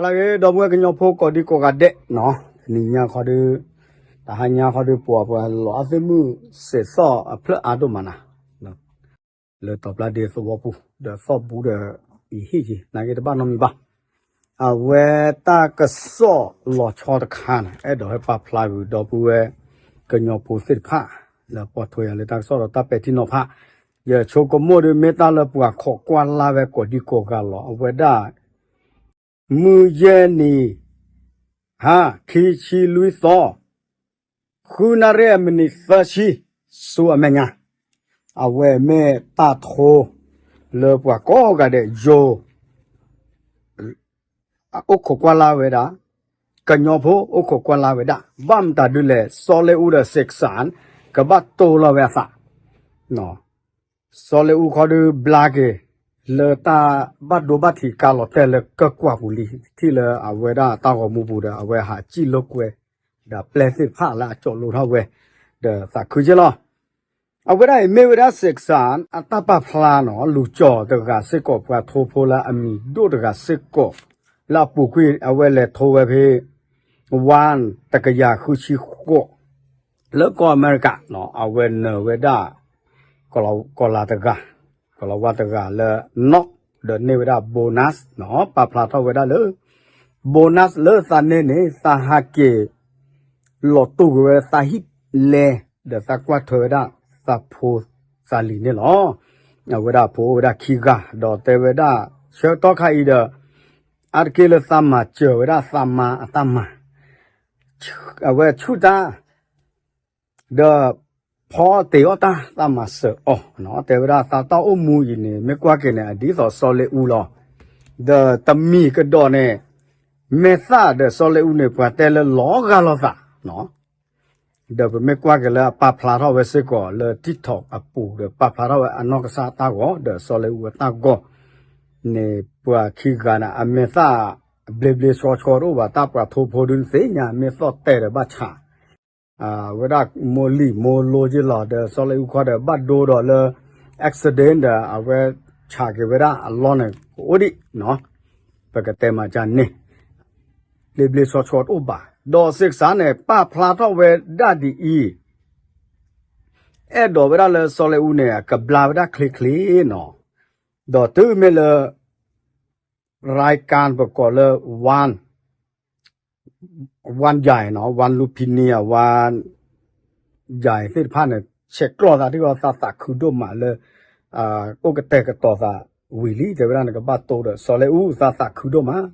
ဒီပုၢ်ဝဲၢ်ကညီဖိကိးဒံကိးဂၤဒဲးနီၤ, တနံၤညါခီဒီး တဟါညါခီဒီး ပှၤပှၤလီၤအါသ့ၣ်မုၣ်စဲးသီၣ်အဖျၢၣ်အါဒိၣ်မးနၤ, လၢတီၤပျၢ်ဒ့သဝီပူၤ ဒီးသီၣ်ဘူးဒီး ယဟ့ၣ်က့ၤ နာ်က့တဘၣ်နီတမံၤဘၣ်. အဝဲတၢ်ကစီၣ်လီၤဆီတခါန့ၣ် အဲၣ်ဒိးဟဲပာ်ဖျါကွံာ် ဒီပုၢ်ဝဲၢ်ကညီဖိသ့ၣ်တဖၣ် လၢပိာ်ထွဲယၤလၢတၢ်ကစီၣ်ဒီးတၢ်ပဲာ်ထံနီၤဖး, ယဆိကမိၣ်ဒီး မ့ၢ်တၢ်လၢပှၤခိးကွၢ်လၢ်ဝဲကိးဒံကိးဂၤလီၤ. အဝဲဒၣ် မုၢ်ယဲၢ်နံၤ ဟါ ခံဆံလွံၢ်သီ ဃုနၣ်ရံၣ်အမံးနံးသၢဆံ ဆူအမဲာ်ညါ, အဝဲမ့ၢ်တၢ်ထိ လၢပှၤကိးဂၤဒဲးယိၤ အိၣ်ခိးကွၢ်လၢ်ဝဲဒၣ်, ကညီဖိအိၣ်ခိးကွၢ်လၢ်ဝဲဒၣ် ဘၣ်မတၤဒုလဲၣ် စီၤလ့အူဒီးစ့းကစၣ် ကဘၣ်တိလီၤဝဲအသး စီၤလ့အူခီဒုးဘျါက့ၤ လၢတၢ်ဘၣ်ဒိဘၣ်ထံးကါလီၤတဲာ်လၢကကွၢ်ပူၤလံ ထံၣ်လၢအဝဲဒၣ်တၢ်ဂီၤမူပူၤဒီး အဝဲဟးစံၣ်လိာ်ကွဲ ဒီးပျဲၢ်သ့ၣ်တဖၣ်လၢအကၠီလိထီၣ်ဝဲ ဒီးသးခုက့လီၤ. အဝဲဒၣ်အံၤမ့ၢ်ဝဲဒၣ်စ့းကစၣ် အတၢ်ပာ်ဖျါနီၤ လူၤကၠီၤတဂၤစ့ၢ်ကီး ပှၤထိဖိလၢအမံၤဒိၣ်တဂၤစ့ၢ်ကီး လၢအပူၤကွံာ် အဝဲလဲၤထိဝဲဖဲ ဝၣ်တကယၤဃုဆံဃိး လၢကီၢ်အမဲရကၤ အဝဲနၢၤဝဲဒၣ် ကီၤလၤတဂၤ ကီၤလၤဝါတဂၤလၢ နီၣ် ဒီးန့ၢ်ဝဲဒၣ် bonus နီၤ ပာ်ဖျါထီၣ်ဝဲဒၣ်လၢ bonus လၢသးန့ၢ်န့ၣ် သးဟးက့ၤ လီၤတူာ်ကွံာ်ဝဲသးဟံၣ်လဲ ဒီးသးကွၢ်ထွဲဝဲဒၣ်သးဖိသးလံၤန့ၣ်လီၤ. အဝဲဒၣ်ဖိအိၣ်ဝဲဒၣ်ခံဂၤ ဒီးတဲဝဲဒၣ် ဆၢကတီၢ်ခါအံၤဒီး အါတက့ၢ်လၢသးမၤစၢၤဝဲဒၣ်သးမါအတၢ်မၤ အဝဲဆူၣ်တၢ် ဒီးဖီတ့ၢ်အီၣ်တၢ် သးမၤစၢၤအီၤ တဲဝဲဒၣ်သးတၢ်အိၣ်မူအံၤန့ၣ် မ့ၢ်ကွၢ်က့ၤန့ၣ် အဒ်သိးစီၤလ့အူလီၤ. ဒီးတမံၤကဒီးန့ၣ် မဲာ်သၣ်ဒီးစီၤလ့အူန့ၣ် ပှၤတဲလၢလီၤဂာ်လိာ်သး ဒီးပမ့ၢ်ကွၢ်က့ၤလၢအပာ်ဖျါထီၣ်ဝဲစ့ၢ်ကီးလၢ TikTok အပူၤ ဒီးပာ်ဖျါထီၣ်ဝဲအနီၢ်ကစၢ်အတၢ်ဂီၤ ဒီးစီၤလ့အူအတၢ်ဂီၤန့ၣ် ပှၤခံဂၤန့ၣ် အမဲာ်သၣ် ဘျ့ဘျ့ဆှီဆှီတအိၣ်ဘၣ် တၢ်ပှၤထိဖိဒုးသ့ၣ်ညါ မ့ၢ်သီၣ်တဲာ်ဒီးဘၣ်ဆၣ် ဝဲဒၣ်မိၢ်လံၢ်မိၢ်လိက့လီၤ ဒီးစီၤလ့အူခီဒီးဘၣ်ဒိဒီးလၢ accident ဒီးအဝဲဆးက့ၤဝဲဒၣ်အလီၢ်န့ၣ် ကအိၣ်ဒံး ပကတဲမၤကၢ်န့ၣ် ဘျ့ဘျ့ဆှီဆှီတအိၣ်ဘၣ် ဒီးစ့းကစၣ်န့ၣ် ပာ်ဖျါထီၣ်ဝဲဒၣ်ဒ်အံၤ အဲၣ်ဒိးဝဲဒၣ်လၢစီၤလ့အူန့ၣ် အကဘျါဝဲဒၣ်ချ့ချ့နီၤ ဒီးတုၤမ့ၢ်လၢ ရၢၢ်ကၣ် ပကိးလၢ ဝၣ် ဝၣ်ယၤနီၤ ဝၣ်လူဖံနံၤ အဝၣ်ယၤသ့ၣ်တဖၣ်န့ၣ် ဆဲးကျိးသးဒ်သိးသးသးခုဒိၣ်မးလၢ အိၣ်ကတဲာ်ကတီၤသးဝံၤလံ တဲဝဲဒၣ်န့ၣ် ကဘၣ်တိဒီးစီၤလ့အူသးသးခုဒိၣ်မး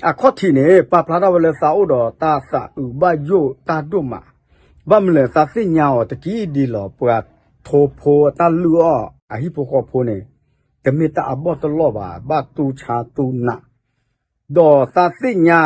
အခီၣ်ထံးန့ၣ် ပာ်ဖျါထီၣ်ဝဲလၢသးအိၣ်ဒီးတၢ်သးအုးဘၣ်ယိၣ်တၢ်ဒိၣ်မး ဘၣ်မနုၤလဲၣ် သးသ့ၣ်ညါအီၤတကံဒံလီၤ ပှၤထိဖိအတၢ်လုၢ်အီၣ် အဟံၣ်ဖိဃီဖိန့ၣ် တမ့ၢ်တၢ်အဘီၣ်တလီၢ်ဘၣ် ဘၣ်တူၢ်ဆါတူၢ်နး ဒီးသးသ့ၣ်ညါ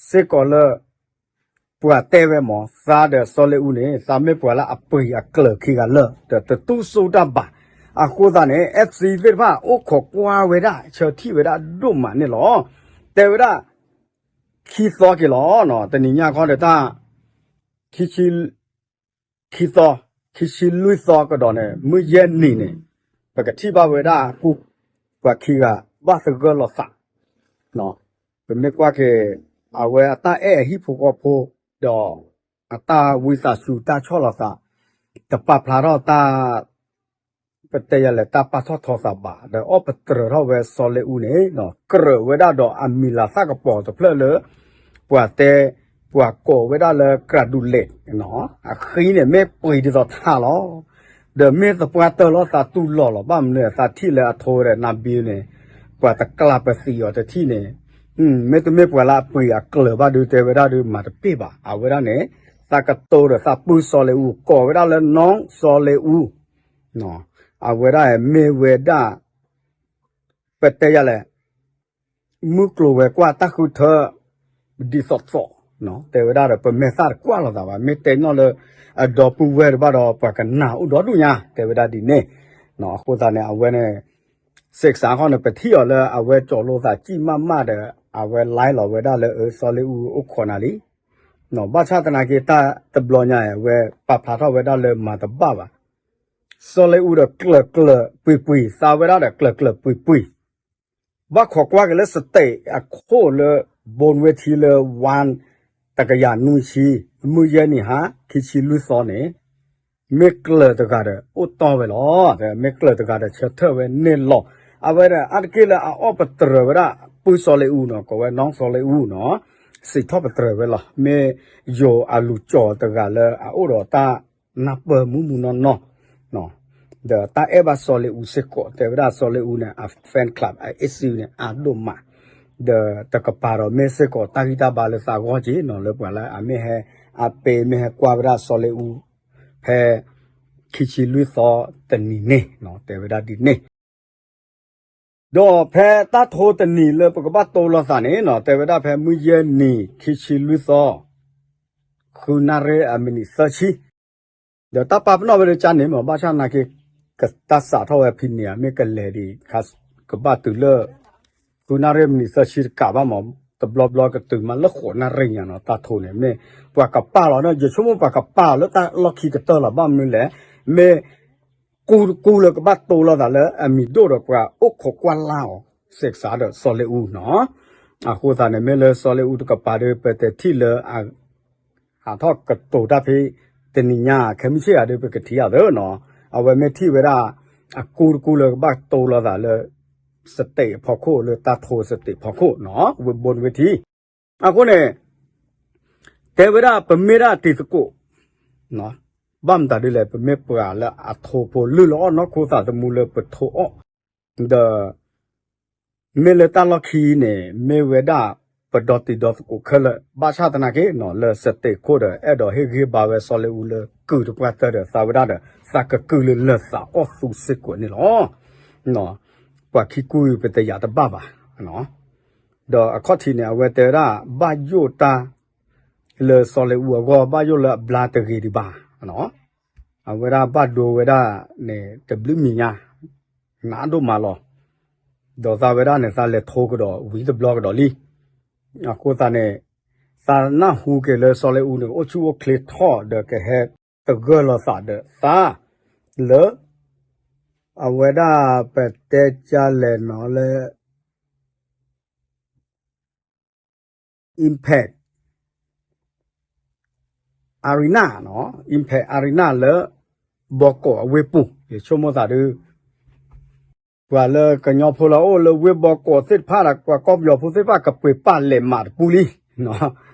စ့ၢ်ကီးလၢ ပှၤတဲဝဲမ့ၢ် သးဒီးစီၤလ့အူန့ၣ် သးမ့ၢ်ပှၤလၢအပှ့ၤအကျၢၤခံဂၤလၢာ် ဒီးတတူၢ်စိတၢ်ဘၣ် အဃိသတးန့ၣ် FC သ့ၣ်တဖၣ် အိၣ်ခိးကွၢ်ဝဲဒၣ် ဆၢထံၣ်ဝဲဒၣ်ဒိၣ်မးန့ၣ်လီၤ. တဲဝဲဒၣ် ခံသီက့ၤလီၤ တနံၤညါခီဒီးတၢ် ခံဆံ ခံသီ ခံဆံလွံၢ်သီကဒီးန့ၣ် မုၢ်ယဲၢ်နံၤန့ၣ် ပကထံၣ်ဘၣ်ဝဲဒၣ် ပှၤခံဂၤ ဘၣ်သဂၢၢ်လိာ်သး ပမ့ၢ်ကွၢ်က့ၤ အဝဲအတၢ်အဲၣ်အဟံၣ်ဖိဃီဖိ ဒီး အတၢ်ဝံသးစူၤတၢ်ဆီၣ်လီၤသး တပာ်ဖျါထီၣ်တၢ် ပတဲယၤလဲၣ် တၢ်ပာ်ထီၣ်ထီသးဘၣ် ဒီးအီၣ်ပတြၢၤထီၣ်ဝဲစီၤလ့အူန့ၣ် ကြၢးဝဲဒၣ်ဒီးအမံၤလၤသၣ်ကပီၤတဖျၢၣ်လၢ ပှၤတဲ ပှၤကိးဝဲဒၣ်လၢ ကြၢးဒူးလဲး အဃံန့ၣ် မ့ၢ်ပှ့ၤဒ်သိးထးလီၤ. ဒီးမ့ၢ်သပှၢ်တၢၢ်လီၤသးတူၢ်လိာ်လီၤ ဘၣ်မနုၤ သးထံၣ်လၢအထိဝဲဒီး နါဘံန့ၣ် ပှၤတကျးပသံးအီၤတထံၣ်န့ၣ် မ့တမ့ၢ်ပှၤလၢအပှ့ၤအကျၢၤဘၣ်ဒုးတဲဝဲဒၣ်ဒုးမၤတပ့ၢ်ဘၣ် အဝဲဒၣ်န့ၣ် သးကတိၤဒီးသးပုၢ်စီၤလ့အူ ကိးဝဲဒၣ်လၢနီၢ်စီၤလ့အူ အဝဲဒၣ်မ့ၢ်ဝဲဒၣ် ပတဲယၤလဲၣ် မုၢ်ကျိၤဝဲၤကွာ်တၢ်ဃုထၢ ဒ်သိးသိး တဲဝဲဒၣ်ဒီး ပမဲာ်သၣ်တကွၢ်လိာ်သးဘၣ် မ့ၢ်တဲနီၣ်လၢ အဒီပုၢ်ဝဲၢ်တဘၣ်ဒီး ပှၤကနၣ်အိၣ်ဒီဒူၣ်ညါ တဲဝဲဒၣ်ဒ်န့ၣ် အဃိသတးန့ၣ် အဝဲန့ၣ် စ့းကစၢ်ခီန့ၣ် ပထံၣ်အီၤလၢအဝဲကၠီလိာ်သးကံၣ်မးမးဒီး အဝဲ live လီၤဝဲဒၣ်လၢ စီၤလ့အူအိၣ်ခိးနၤလံ ဘၣ်ဆၣ်သနာ်က့ တၢ်တဘျီညါ အဝဲပာ်ဖျါထီၣ်ဝဲဒၣ်လၢမၤတဘၣ်ဘၣ် စီၤလ့အူဒီးကျၢၤကျၢၤပှံၤပှံၤ သးဝဲဒၣ်ဒီးကျၢၤကျၢၤပှံၤပှံၤ ဘၣ်ခိးကွၢ်က့ၤလၢ state အခိၣ်လၢ ဘိၣ်ဝ့ၢ်ထံလၢ ဝၣ် တကယၤနွံဆံ မုၢ်ယဲၢ်နံၤဟါ ခံဆံလွံၢ်သီန့ၣ် မ့ၢ်ကျၢၤတဂၤဒီးအိၣ်တီၢ်ဝဲလီၤ. မ့ၢ်ကျၢၤတဂၤဒီးဆၢထၢၣ်ဝဲန့ၣ်လီၤ. အဝဲဒၣ်အါတက့ၢ်လၢအအီၣ်ပတြၢၤဝဲဒၣ် ပုၢ်စီၤလ့အူနီၤ, ကိးဝဲနီၢ်စီၤလ့အူနီၤ, စံးထီၣ်ပတြၢၤဝဲလီၤ. မ့ၢ်ယိၤအလူၤကၠီၤတဂၤလၢအအိၣ်ဒီးတၢ်နၢ်ပၢၢ်မူးမူးနီၢ်နီၢ် ဒီးတၢ်အဲၣ်ဘၣ်စီၤလ့အူစ့ၢ်ကီး တဲဝဲဒၣ်စီၤလ့အူန့ၣ် အ fan club အ အ့ၣ်စံန့ၣ် အါဒိၣ်မး, ဒီးတကပၤဒီးမ့ၢ်စ့ၢ်ကီးတၢ်ဂံၢ်တၢ်ဘါလၢသးဂီၢ်က့နီၤ လၢပှၤလၢအမ့ၢ်ဟဲ အပ့ၤမ့ၢ်ဟဲကွၢ်ဝဲဒၣ်စီၤလ့အူ ဖဲ ခံဆံလွံၢ်သီတနံၤန့ၣ်နီၤ တဲဝဲဒၣ်ဒ်န့ၣ် ဒီးဖဲတၢ်ထိတနံၤလၢပကဘၣ်တိလိာ်သးန့ၣ်နီၤ တဲဝဲဒၣ်ဖဲမုၢ်ယဲၢ်နံၤ ခံဆံလွံၢ်သီ ဃုနၣ်ရံၣ်အမံးနံးသၢဆံ ဒီးတၢ်ပာ်ပနီၣ်ဝဲဒၣ်ကန့ၣ်မ့ၢ် ဘၣ်ဆၣ်သနာ်က့ ကတၢ်စးထီၣ်ဝဲဖဲန့ၣ် မ့ၢ်ကလဲၤဒံး ကဘၣ်တုၤလၢ ဃုနၣ်ရံၣ်မံးနံးသၢဆံတကးဘၣ်မး တဘျီဘျီကတုၤမးလၢဃိးနၣ်ရံၣ်ညါနီၤ တၢ်ထိန့ၣ် မ့ၢ်ပှၤကပာ်လီၤနီၤ ယဆိကမိၣ်ပှၤကပာ်လီၤလၢတၢ်လီၢ်ခံကတၢၢ်လီၤ ဘၣ်မနုၤလဲၣ် မ့ၢ် ကူတကူလၢကဘၣ်တိလိာ်သးလၢအမံၤဒိၣ်ဒီးပှၤအိၣ်ခိးကွၢ်လၢ်အီၤ စဲးစးဒီးစီၤလ့အူနီၤ အဃိသတးန့ၣ် မ့ၢ်လၢစီၤလ့အူတကပၤဒီး ပတဲထံၣ်လၢအ ဟးထီၣ်ကတိၤတၢ်ဖဲ တနံၤညါ ခဲမုၢ်ဆ့ၣ်ဂၤဒီး ပကထံၣ်အသးနီၤ အဝဲမ့ၢ်ထံၣ်ဝဲဒၣ် အကူတကူလၢကဘၣ်တိလိာ်သးလၢ စတဲးအဖီခိၣ် လၢတၢ်ထိစတဲးဖီခိၣ်နီၤ ဝ့ၢ်ဘိၣ်ဝ့ၢ်ထံ အဃိန့ၣ် တဲဝဲဒၣ်ပမ့ၢ်ဒၣ်တံၤသကိး ဘၣ်မတၤဒ်လဲၣ် ပမ့ၢ်ပှၤလၢအထိဖိလုၢ်လၢအီၣ်နီၢ်ခိသးသမူလၢပထိအီၣ် ဒီး မ့ၢ်လၢတၢ်လီၢ်ခံန့ၣ် မ့ၢ်ဝဲဒၣ်ပဒီတံၤဒီသကိးခဲလၢာ် ဘၣ်ဆၣ်သနာ်က့နီၤ လၢစတဲးခိၣ်ဒီး အဲၣ်ဒိးဟ့ၣ်ဂံၢ်ဘါဝဲစီၤလ့အူလၢကုၢ်တပှၢ်တၢၢ်ဒီး သးဝဲဒၣ်ဒီး သးကကုၢ်လၢလၢၢ်သးအီၣ်သူစ့ၢ်ကီးန့ၣ်လီၤ. ပှၤခံကူအံၤပတယာ်တဘၣ်ဘၣ် ဒီးအခီၣ်ထံးန့ၣ် အဝဲတဲဝဲဒၣ် ဘၣ်ယိၣ်တၢ် လၢစီၤလ့အူအဂီၢ် ဘၣ်ယိၣ်လၢအဘျါတဂ့ၤဒံးဘၣ် အဝဲဒၣ်ဘၣ်ဒိဝဲဒၣ်န့ၣ် တဘျုးမံၤညါ နးဒိၣ်မးလီၤ. ဒီးသးဝဲဒၣ်န့ၣ် သးလဲၤထိကဒီးဝံၤတဘျီကဒီးလံ. အဃိသတးန့ၣ် သးနၢ်ဟူက့ၤလၢစီၤလ့အူန့ၣ် အိၣ်ဆူၣ်အိၣ်ချ့ထီၣ်ဒီးကဟဲတဂၢၢ်လီၤသးဒီးသး လၢ အဝဲဒၣ်ပတဲကလဲၣ်နီၤလၢ Impact Arena နီၤ Impact Arena လၢ ဘီကီးအဝ့ၢ်ပူၤ ယဆိကမိၣ်သးဒုး ပှၤလၢကညီဖိလၢအိၣ်လၢဝ့ၢ်ဘီကီးသ့ၣ်တဖၣ်ဒီး ပှၤကီၢ်ပယီၤဖိသ့ၣ်တဖၣ် ကပှ့ၤပာ်လဲၤမးတပူၤလံ.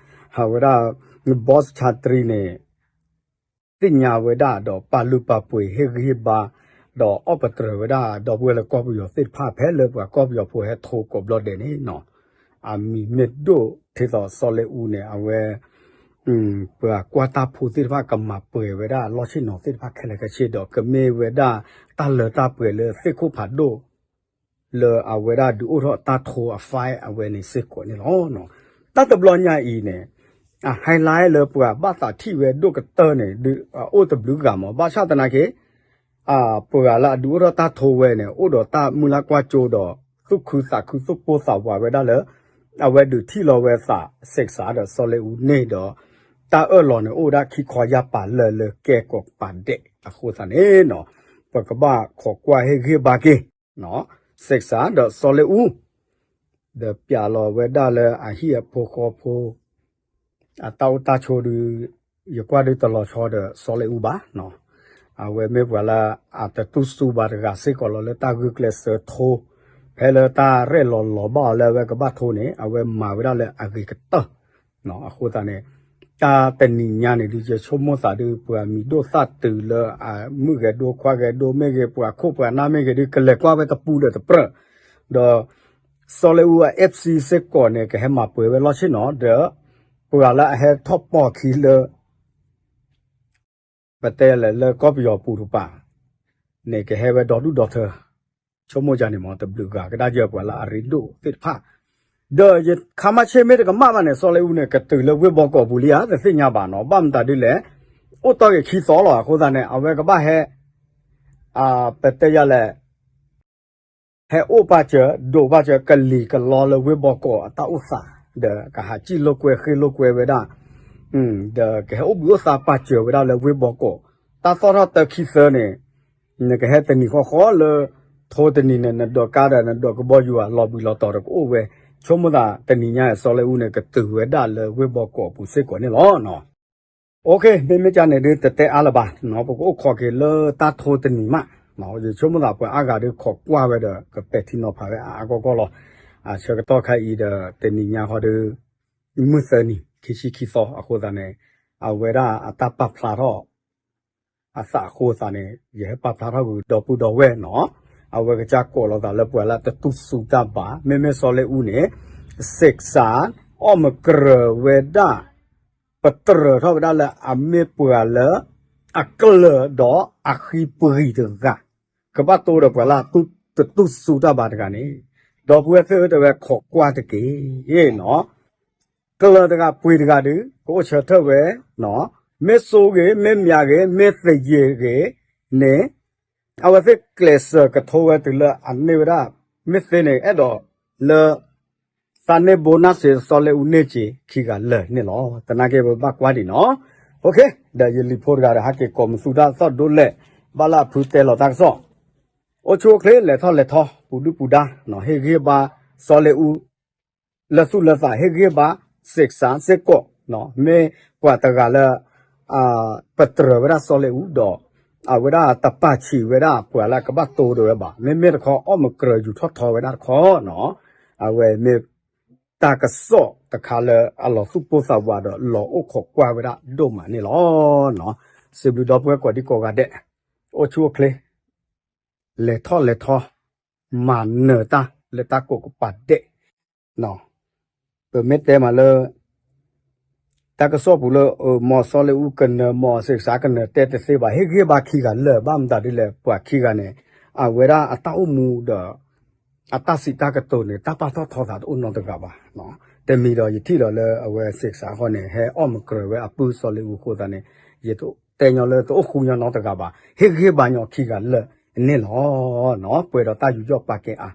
အဝဲဒၣ် ဘီၣ်စၣ်တြံန့ၣ် သ့ၣ်ညါဝဲဒၣ်ဒီးပာ်လုၢ်ပာ်ပှ့ၤဟ့ၣ်ဂံၢ်ဟ့ၣ်ဘါ ဒီးအီၣ်ပတြၢၤဝဲဒၣ် ဒီပုၢ်ဝဲၢ်လၢကီၢ်ပယီၤသ့ၣ်တဖၣ် ဖဲလၢပှၤကီၢ်ပယီၤဖိဟဲထိကိးဘျီဒဲးန့ၣ်နီၤ အမံၤမ့ၢ်ဒိၣ်ထံသီးစီၤလ့အူန့ၣ် အဝဲ ပှၤကွၢ်တၢ်ဖိသ့ၣ်တဖၣ် ကမၤပှဲၤဝဲဒၣ်လီၢ်ဆ့ၣ်နီၤသ့ၣ်တဖၣ်ခဲလၢာ်ခဲဆ့ဒီး ကမ့ၢ်ဝဲဒၣ်တၢ်လၢတၢ်ပှဲၤလၢသ့ၣ်ခိၣ်ဖးဒိၣ် လၢအဝဲဒၣ်ဒုးအိၣ်ထီၣ်တၢ်ထိအ file အဝဲန့ၣ်စ့ၢ်ကီးန့ၣ်လီၤ. တၢ်တဘျီညါအံၤန့ၣ် အ highlight လၢပှၤဘၣ်သးထံၣ်ဝဲဒိၣ်ကတၢၢ်န့ၣ် အအိၣ်တဘျုးဂၤမး ဘၣ်ဆၣ်သနာ်က့ ပှၤလၢအဒုးအိၣ်ထီၣ်တၢ်ထိဝဲန့ၣ် အိၣ်ဒီးတၢ်မုၢ်လၢ်ကွၢ်စိဒီး သူၣ်ခုသးခုသူၣ်ပိၢ်သးဝးဝဲဒၣ်လၢ အဝဲဒုးထံၣ်လီၤဝဲသး စဲးစးဒီးစီၤလ့အူန့ၣ်ဒီး တၢ်အၢၣ်လီၤန့ၣ် အိၣ်ဝဲဒၣ်ခံခီယၢ်ပၤလၢာ်လၢကဲကီးပာ်ဒဲးအဃိသတးန့ၣ်နီၤ ပကဘၣ်ခိးကွၢ်ဟ့ၣ်ဂံၢ်ဟ့ၣ်ဘါက့ၤ စဲးစးဒီးစီၤလ့အူ ဒီးပျးလီၤဝဲဒၣ်လၢအဟံၣ်အဖိဃီဖိ အတၢ်အိၣ်တၢ်ဆိးဒုး ယကွၢ်ဒုးတလီၤဆီဒီးစီၤလ့အူဘၣ်. အဝဲမ့ၢ်ပှၤလၢအတတူၢ်စူၤဘၣ်တဂၤစ့ၢ်ကီးလီၤ လၢတၢ်ဂုာ်ကျဲးစၢးထိ ဖဲလၢတၢ်ရဲၣ်လီၤလီၤဘၣ်အီၤလၢအဝဲကဘၣ်ထိန့ၣ် အဝဲမၤဝဲဒၣ်လၢအဂ့ၤကတၢၢ် အဃိသတးန့ၣ် တၢ်တနံၤညါန့ၣ်ဒုး ယဆိကမိၣ်သးဒုး ပှၤမံၤဒိၣ်သၣ်တုၤလၢအမုၣ်ဂဲၤဒိ ခွါဂဲၤဒိ မ့ၢ်ဂ့ၤ ပှၤခိၣ်ပှၤနၢ်မ့ၢ်ဂ့ၤဒုး ကလဲၤကွၢ်ဝဲတပူၤဒီးတပြၢၢ် ဒီး စီၤလ့အူအ FC စ့ၢ်ကီးန့ၣ် ကဟဲမၤပှဲၤဝဲလီၢ်ဆ့ၣ်နီၤ ဒီး ပှၤလၢအဟဲထီၣ်ပိာ်ခံလၢ ပတဲလဲၣ်လၢကီၢ်ပယီၤပူၤတကပၤ န့ၣ်ကဟဲဝဲဒီဒူၣ်ဒီထၢ ဆိကမိၣ်ယၤန့ၣ်မ့ၢ် တဘျုးဂၤကဒါက့ၤပှၤလၢအရ့ဒိၣ်သ့ၣ်တဖၣ် ဒီးယခါမ့ၢ်ဆ့ၣ်မ့ၢ်တကမၣ်ဘၣ်န့ၣ် စီၤလ့အူန့ၣ် ကတုၤလၢဝ့ၢ်ဘီကီးပူၤလံဧါ တသ့ၣ်ညါဘၣ်နီၤ ဘၣ်မတၤဒ်လဲၣ် အိၣ်တီၢ်က့ၤခံသီလီၤ အဃိသတးန့ၣ် အဝဲကဘၣ်ဟဲ ပတဲယၤလဲၣ် ဟဲအိၣ်ပာ်စၢၤ ဒိးပာ်စၢၤ ကလံၤကလီလၢဝ့ၢ်ဘီကီးအတၢ်အိၣ်သး ဒီးကဟးစံၣ်လိာ်ကွဲဃ့ၢ်လိာ်ကွဲဝဲဒၣ် ဒီးကဟဲအိၣ်ဘှံးအိၣ်သါပာ်စၢၤဝဲဒၣ်လၢဝ့ၢ်ဘီကီး တၢ်သီၣ်ထီၣ်တၢခံသၢန့ၣ် နကဟဲတနံၤဃီဃီလၢ ထိတနံၤန့ၣ် နဒိးကါဒီး နဒိးကဘီယူၤ လီၤဘှံးလီၤတီၤဒီးကအိၣ်ဝဲ ဆိကမိၣ်သးတနံၤညါအံၤ စီၤလ့အူန့ၣ် ကတုၤဝဲဒၣ်လၢဝ့ၢ်ဘီကီးအပူၤစ့ၢ်ကီးန့ၣ်လီၤ. အိၣ်ခ့ မ့မ့ၢ်ကန့ၣ်ဒုး တတဲအါလၢၤဘၣ်နီၤ, ပကအိၣ်ခိးက့ၤလၢတၢ်ထိတနံၤမး, ယဆိကမိၣ်သးပှၤအါဂၤဒုးခိးကွၢ်ဝဲဒီး ကပဲာ်ထံနီၤဖးဝဲအါအါဂီၢ်ဂီၢ်လီၤ. အဆၢကတီၢ်ခါအံၤဒီး တနံၤညါဃီဒုး မုၢ်သၢနံၤ ခံဆံခံသီအဃိသတးန့ၣ် အဝဲဒၣ်အတၢ်ပာ်ဖျါထီၣ် အသးအဃိသတးန့ၣ် ယဟဲပာ်ဖျါထီၣ်ကွံာ်ဒီပုၢ်ဒီဝဲၢ်နီၤ, အဝဲကစၢ်ကိးလီၤသးလၢပှၤလၢတတူၢ်ဆူၣ်တၢ်ဘၣ်, မ့မ့ၢ်စီၤလ့အူန့ၣ် စ့းစး အီၣ်မကြၢၤဝဲဒၣ် ပတြၢၤထီၣ်ဝဲဒၣ်လၢအမ့ၢ်ပှၤလၢ အကျၢၤဒီးအဃံပှံၤတဂၤ ကဘၣ်တိဒီးပှၤလၢတတူၢ်ဆူၣ်တၢ်ဘၣ်တဂၤန့ၣ်, ဒီပုၢ်ဝဲၢ်သ့ၣ်ဧၢ တဲဝဲခိးကွၢ်တက့ၢ်နီၤ, ကျၢၤတဂၤပှံၤတဂၤဒုး ကအိၣ်ဆၢထၢၣ်ဝဲ, မ့ၢ်စိဂ့ၤ မ့ၢ်မၠးဂ့ၤ မ့ၢ်သယံၤဂ့ၤန့ၣ် အဝဲသ့ၣ်ကျဲးစၢးကထိဝဲတုၤလၢအန့ၢ်ဝဲဒၣ်, မ့ၢ်သ့န့ၣ် အဲၣ်ဒိးလၢ သးန့ၢ်ဘိနၢ်စ့း စီၤလ့အူန့ၢ်စ့းခံဂၤလၢာ်န့ၣ်လီၤ. သနာ်က့ပဘၣ်ကွၢ်ဒံးနီၤ. အိၣ်ခ့ ဒီးယလံၤဖိတဂၤဒီး ဟဲက့ၤကိးမသူတၢ်သီၣ်ဒိလဲၣ်, ဘၣ်လၢအဖုတဲလီၤတၢ်ကစီၣ်, အိၣ်ဆူၣ်အိၣ်ချ့ လဲၤထီၣ်လဲၤထီ ပူၤဒုၣ်ပူၤဒါ, ဟ့ၣ်ဂံၢ်ဘါစီၤလ့အူ လၢသူၣ်လၢသး ဟ့ၣ်ဂံၢ်ဘါ စ့းစး စ့ၢ်ကီး, မ့ၢ်ပှၤတဂၤလၢ ပတြၢၤဝဲဒၣ်စီၤလ့အူဒီး အဝဲဒၣ်တပာ်ဆံးဝဲဒၣ်ပှၤလၢကဘၣ်တိဒီးဝဲဘၣ်, မ့မ့ၢ်တခီ အီၣ်မကြၢၤယူၤထီၣ်ထီဝဲဒၣ်တခီနီၤ, အဝဲမ့ၢ်တၢ်ကစီၣ်တခါလၢအလီၤသူၣ်ပိၢ်သးဝးဒီးလီၤအိၣ်ခိးကွၢ်ဝဲဒၣ်ဒိၣ်မးန့ၣ်လီၤ. စံးဘျုးဒီပုၢ်ဝဲၢ်ကိးဒံကိးဂၤဒဲး, အိၣ်ဆူၣ်အိၣ်ချ့ လဲၤထီၣ်လဲၤထီ မၤနၢၤတၢ်လၢတၢ်ကိးကပၤဒဲး, ပမ့ၢ်တဲမးလၢ တၢ်ကစီၣ်ပူၤလၢ မ်စီၤလ့အူကနၢၤ မ်စ့းစးကနၢၤတဲတသ့ဘၣ်, ဟ့ၣ်ဂံၢ်ဘါခံဂၤလၢာ်, ဘၣ်မတၤဒ်လဲၣ် ပှၤခံဂၤန့ၣ် အဝဲဒၣ်အတၢ်အိၣ်မူဒီး အတၢ်စံးတၢ်ကတိၤန့ၣ် တၢ်ပာ်ထီၣ်ထီသးတအိၣ်နီတဂၤဘၣ်. တမံၤဒီးယထံၣ်လီၤလၢအဝဲစ့းစးဃီန့ၣ် ဟဲအီၣ်မကြၢၤဝဲအပုၢ်စီၤလ့အူအဃိသတးန့ၣ် ယတဲညီလၢတအိၣ်ဃူညီနီတဂၤဘၣ်, ဟ့ၣ်ဂံၢ်ဘါညီခံဂၤလၢာ်န့ၣ်လီၤ. ပှဲၤဒီးတၢ်ယူးယီၣ်ပာ်ကဲအါ